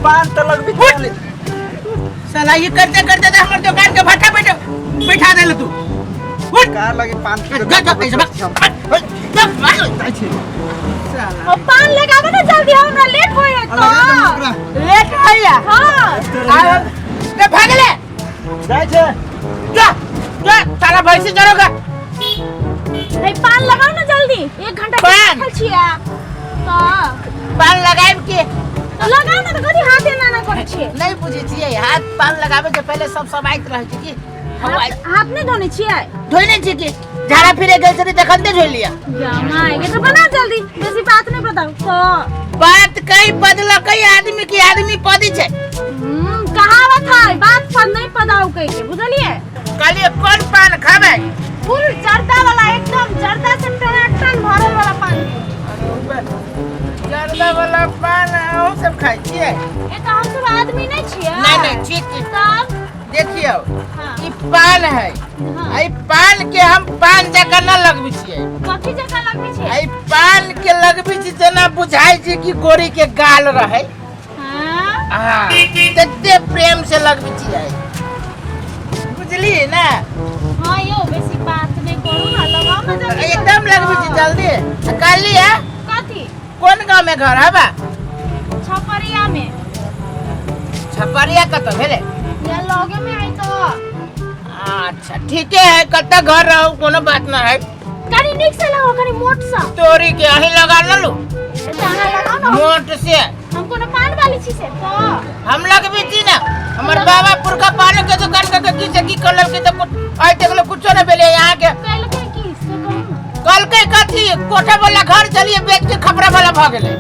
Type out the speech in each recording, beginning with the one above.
पान त लगबी उठ! साला ये करते करते तो हमर दुकान के भट्ठा बैठा बैठा देले तू। उठ! का लगे पान के जा जा ऐसे भाग। जा, भाग। जाइ छी। साला ओ पान लगाबे ना जल्दी, हमरा लेट होय है। लगा दे ओकरा। लेट होइया। हां। रे भागले। जाइ छै। जा जा साला भैंसी चरोगा। हे पान लगाओ ना जल्दी, 1 घंटा के पान? बैठल छियै तो। पान लगाएब के? तो लगाओ ना, तो कथी हाथ एना ना करै छियै? नहीं बुझै छियै, हाथ पान लगाबे से पहले सब समाइत रहै छै की हाथ हाथ नहीं धोने छियै? धोइ नहीं छियै की? झाड़ा फिरे गेल छली तखन नहि धोइ लिया। माय ये तो बना जल्दी, बेसी बात नहीं बताओ तो। बात कई बदल कई आदमी की आदमी पदी छै। कहावत है, बात पर नहीं पदाओ कह के, बुझलिए? कहलिए कोन पान खाबै? फुल जर्दा वाला, एकदम जर्दा से टनाटन भरल वाला पान। जर्दा वाला पान अहूँ सब खाइ छियै? ए तो हम सब आदमी नहीं छियै। नहीं नहीं, ठीक ठीक। तब देखियौ। हाँ। ई पान है। हाँ। ई पान के हम पान जकाँ न लगबै छियै। कथी जकाँ लगबै छियै? ई पान के लगबै छी जेना बुझाइ छै कि गोरी के गाल रहै। हाँ। हाँ, तते प्रेम से लगबै छियै, बुझलियै ने? हाँ यौ, बेसी बात नहीं करू ना, लगाओ ना जल्दी। एकदम लगबै छी जल्दी। आ कहली है। कथी? कोन गाँव में घर हबा? छपरिया में। छपरिया कतऽ भेलै? या लगे में आई तो। अच्छा ठीके है, कतऽ घर रहू कोनो बात न है। कनी नीक से लगाओ, कनी मोट सा। तोरी के अहीं लगा ललू। तो अहाँ लगाओ ना। मोट से। हम कोनो पान वाली छी से तो। हम लगबी छी ना, हमर बाबा पुरखा पान के दुकान के की से की करल के तो आइ तक ले कुछो न भेलै यहाँ के। कहलकै की से कहू ना। कहलकै कथी, कोठा वाला घर चलिए बेच के खपरा वाला भ गेलै।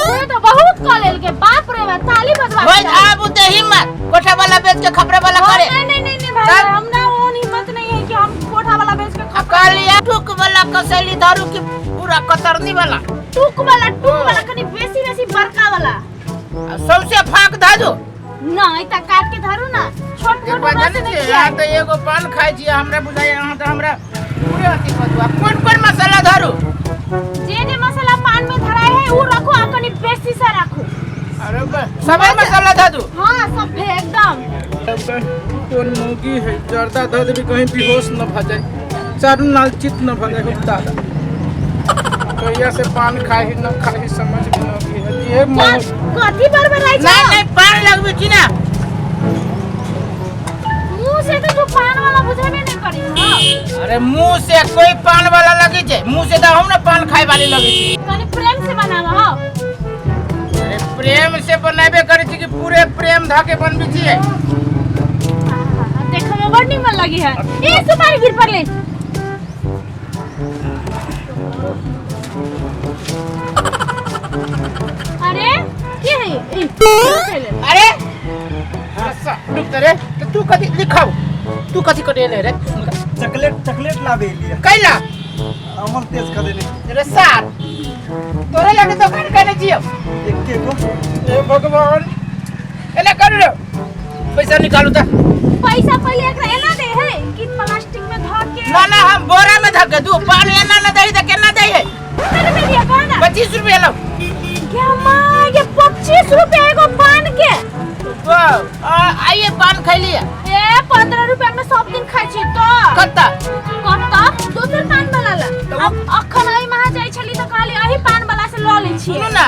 से तो बहुत कह लेलकै, बाप रे बाप, ताली बजवा होय आब ते हिम्मत कोठा वाला बेच के खपरा वाला करे। नहीं नहीं नहीं नहीं भाई, तब? हमरा ओहन हिम्मत नहीं है कि हम कोठा वाला बेच के आ कहलिए टूक वाला कसैली दारू की पूरा कतरनी वाला। टूक वाला, टूक वाला कनी बेसी बेसी बड़का वाला। आ सौंसे फाक धाजो। नहीं त काट के धरू ना, छोट एक मोट बात हमरा से जानै नहीं छियै, खियाई। अहाँ तऽ एगो पान खाइ छियै, हमरा बुझाइए अहाँ तऽ हमरा पूरे अथी कऽ दू। आ कोन कोन मसाला धरू? जे जे मसाला पान में धराय है उ रखो, आ कनी बेसी से राखो। अरे बा, सबे मसाला धऽ दू? हाँ सब है एकदम। कोन मौगी है जर्दा धऽ देबी कहीं बेहोश न भऽ जाए, चारू नाल चित न भऽ जाए। हो दादा, कहिया से पान खाही न खाही समझ में न अबै है। जे कौन कथी बड़बड़ाई छै? नहीं नहीं, पान लगबै छी ना। मुंह से तो तू पान वाला बुझेबे नहीं करी हो। अरे मुंह से कोई पान वाला लगी छै? मुंह से तो हम ना पान खाए वाली लगी छी। कनी प्रेम से बनावा हो। अरे प्रेम से बनाबे करै छी कि पूरे प्रेम धऽ के बनबै छियै। देखे में बड़ निमन लगी है। ए सुपारी गिर पड़ले। अरे के है ए पहले? अरे अच्छा रुक रे, तो तू कथी लिखाऊ, तू कथी कटेले रे? चॉकलेट चॉकलेट लाबे लिए। कैला? अमर तेज कर देले। रे सार, तोरे लगे दुकान कहने छियो। एके गो। हे भगवान, एना करू रे, पैसा निकालू त। पैसा पहले एकरा एना दे है कि प्लास्टिक में धर के? ना ना, हम बोरा में धक दू पान एना न दही त केना दही है? कितना रुपया दिया कहो ना? 25 रुपया लो। क्या माँ, ये 25 रुपया एगो पान के? वाह, आइए पान खाइ लिया। ए 15 रुपया में सब दिन खाइ छी तो। कत्ता? कत्ता दोसर पान वाला ला। तऽ अब अखन अही महा जाइ छली तऽ कहली अही पान वाला से लऽ लै छियै। सुनू ना,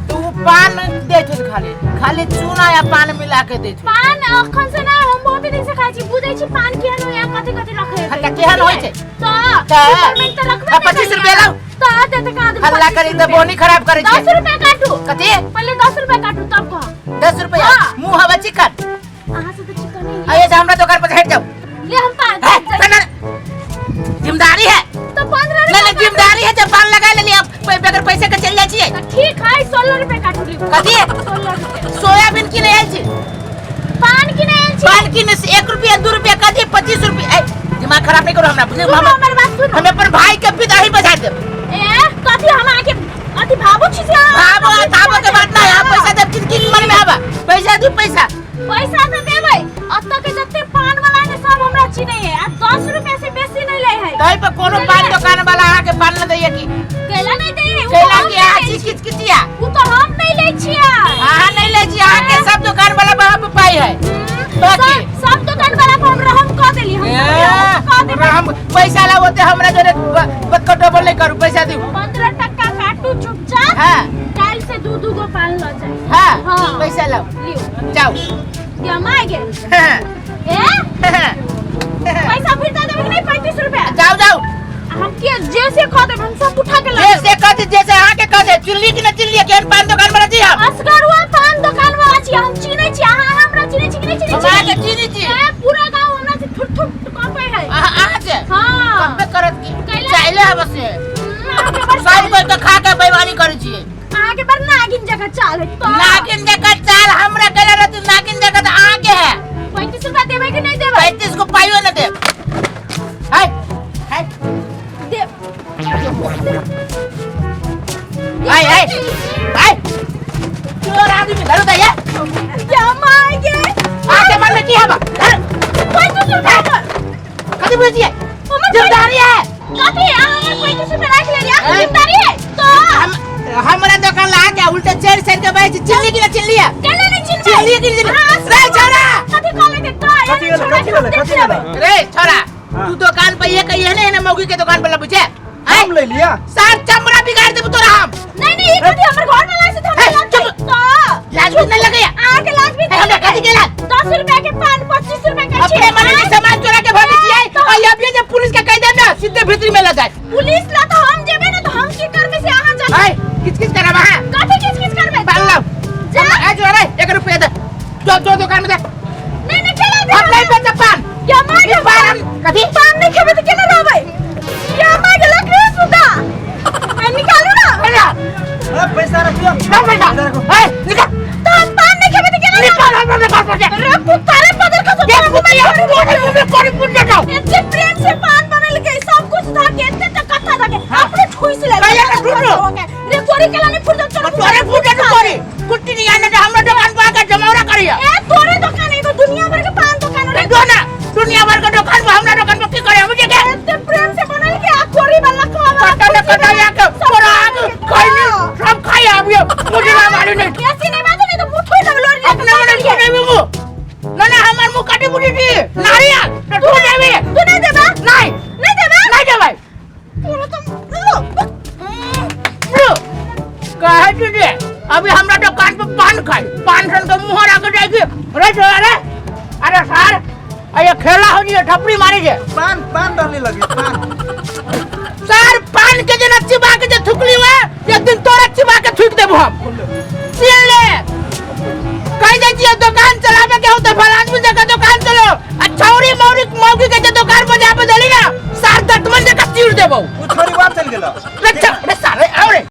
तो उ पान दै छै खाली खाली चूना या पान मिला के दै छै। पान अखन से ना, हम बहुत दिन से खाइ छी, बुझै छी पान केहन होइया, कथी कथी रखै हँ, तऽ केहन होइ छै? तऽ तऽ पेपरमेंट तऽ रखबे आ, नहि 25 करैया। रुपया लाउ। तऽ देते कहाँ देबै हल्ला 25 करी तऽ रुपया? बोनी खराब करै छै। 10 रुपया काटू। कथी? पहिले 10 रुपया काटू तब कह। 10 रुपया? हाँ। मुँह हवा चिकन। अहाँ से तऽ चिकन नहीं अये से हमरा दुकान पर हट जाओ। ले हम पान है, ना, ना, जिम्मेदारी है। तो 15 नहीं नहीं, रुपया जिम्मेदारी है, जब पान लगा लेली अब बगैर पैसे के चल जाइ छियै। तऽ ठीक है, 16 रुपया काटू लियौ। कथी? 16 रुपया। सोयाबीन किने आयल छी? पान किने आयल छी। पान किने से 1 रुपया 2 रुपया कथी 25 रुपया। ए, दिमाग खराब नहीं करो हमरा, बुझलियै? सुनू हम हमर बात सुनू। हम अपन भाई के विदाई बजा देब। ए कथी हम अहाँके अथी भाबो छी से अहाँ भाबो आ ताबो के बात नहीं, आप पैसा देब कि मन में आबा पैसा दू पैसा। पैसा तऽ देबै, अतऽ के जते पान वाला है सब हमरा चिन्है है, आ 10 रुपया से बेसी नहीं लै है। तै पर कोनो पान दुकान वाला अहाँ के पान न दैया की? कैला नहीं दै है? उ कैला तऽ हम कि अहाँ नहीं लै छी किचकिचिया? उ तऽ हम नहीं लै छियै। अहाँ नहीं लै छी, अहाँ के करू पैसा दिउ। 15 टका काटू चुपचाप। हाँ। काल से दू दू गो पान ल जाए। हाँ। हाँ। पैसा लाओ। लियो। जाओ। क्या मार गेल? ए? पैसा फिर दे देबे कि नहीं 35 रुपया? जाओ जाओ। हम के जैसे खा देब हम सब उठा के ला। जैसे कह दे जैसे अहाँ के कह दे चिल्ली कि न चिल्ली केहन पान दुकान वाला छी हम। असगरुआ पान दुकान वाला छी हम चिनै छी अहाँ हमरा चिनै छी कि नहीं चिनै हम छी? अहाँ के चिनै छी। ए, पूरा गांव हमरा से थुर थुर कांपे है। अहाँ से? हाँ। कम्पे करत की? कैला? चाहिले हब से। अहाँ के बड़ सब कोई के खा के बेईमानी करै छी। अहाँ के बड़ नागिन जगह चाल है तो। नागिन जगह चाल हमरा केला रहती नागिन जगह तो अहाँ के है। 35 रुपया देबै कि नहीं देबै? 35 को पाइयो न देब। हाय हाय दे। हाय हाय हाय चोर आदमी धरो दैया। क्या मांगे? आके मन में की हबा? धर। 35 रुपया पर। कथी बुझै छियै? हमर जिम्मेदारी है। कथी? अहाँ हमर 35 रुपया राख लेलियै, अहाँके हैं? जिम्मेदारी है तो। हमरा दुकान ला के उल्टा चेर चेर के बैठ चिल्ली कि न चिल्ली है? केना नहीं चिल्ली? चिल्ली कि चिल्ली? हाँ, रे छोरा। कथी कहले के तो? कथी एने भेलै, छोरा कथी के हम भेलै, देख कथी लेबै। भेलै? रे छोरा, हाँ। तू दुकान पर ये कहिए ने ने मौगी के दुकान पर लबुझे। हम ले लिया। सार चमड़ा बिगाड़ देबू तोरा हम। नहीं नहीं ई कथी हमर घर में लाए से तो हमरा हे, लाज चुप। तो। लाज भी नहीं लगैया। अहाँ के लाज भी हे, हमरा कथी के लाज? 10 रुपया के पान 25 रुपया के अपने छै। मन के सामान चोरा के भागे छियै। तो। और अभी जब पुलिस के कह देब ना सीधे भीतरी में ल जाए। पुलिस ला तो हम जेबे ना तो हम की करबे से अहाँ जा। हाय किच किच करब अहाँ? कथी किच किच करबे? पान लाओ। जा। ए जो रे 1 रुपया दे। जो जो दुकान में दे। नहीं नहीं केना दे? हम नहीं बेचब पान। क्या मार ई पान हम कथी? पान नहीं खेबे तो केना रहबै? क्या मार गेलक रे सुगा? आ निकालू ना। अरे ए, पैसा रखियो। ना पैसा। रखो। ए निकाल। तो हम पान नहीं खेबे तो केना रहबै? निकाल हमरा दुकान पर से। रे कुत्ता रे बदल के ये कुत्ता ये कुत्ता मुंह में कोरी पुट जाओ। एते प्रेम से पान बनल के सब कुछ धा के एते तक कथा धा के अपने ठुइस ले। कैला ना ठुसो? रे कोरी केला नहीं फुट चल। तोरे फुट जातो कोरी। कुत्ती नहीं आने हमरा दुकान पर आके जमावड़ा करिया। ए तोरे दुकान है तो दुनिया भर के पान दुकान रे। जो ना दुनिया भर के दुकान पर हमरा दुकान पर की करे मुझे के? एते प्रेम से बनल के आ कोरी वाला खावा। कटा न कटा या के तोरा आग खाई नहीं सब खाई आबियो मुझे ना मालूम नहीं। ऐसी नहीं बात नहीं तो मुंह थोड़ी ना लोरी। अपने मने सुने भी मुंह ना ना हमार मुंह काटी बुटी दी नारियल तो तू देबे। तू नहीं देबा? नहीं नहीं देबा? नहीं देबै। तोरा तो लो। लो काहे दीदी अभी हमरा दुकान पर पान खाई पान सन के मुंह राख जाएगी। रे छोरा रे अरे सर अरे खेला हो जी थपड़ी मारी जे पान पान रहने लगी पान। सर पान के जे चिबा के जे थुकली हुआ एक दिन तोरा चिबा के थुक देबो हम। सुन ले कह दे छियै दुकान चलावे के हो त भला आदमी जगह दुकान चलो आ छौरी मौरी मौगी के जे दुकान पर जाबे देली ना सार दतमन जका चीर देबो। उ छोरी बाप चल गेलो। रे रे सारे आओ रे।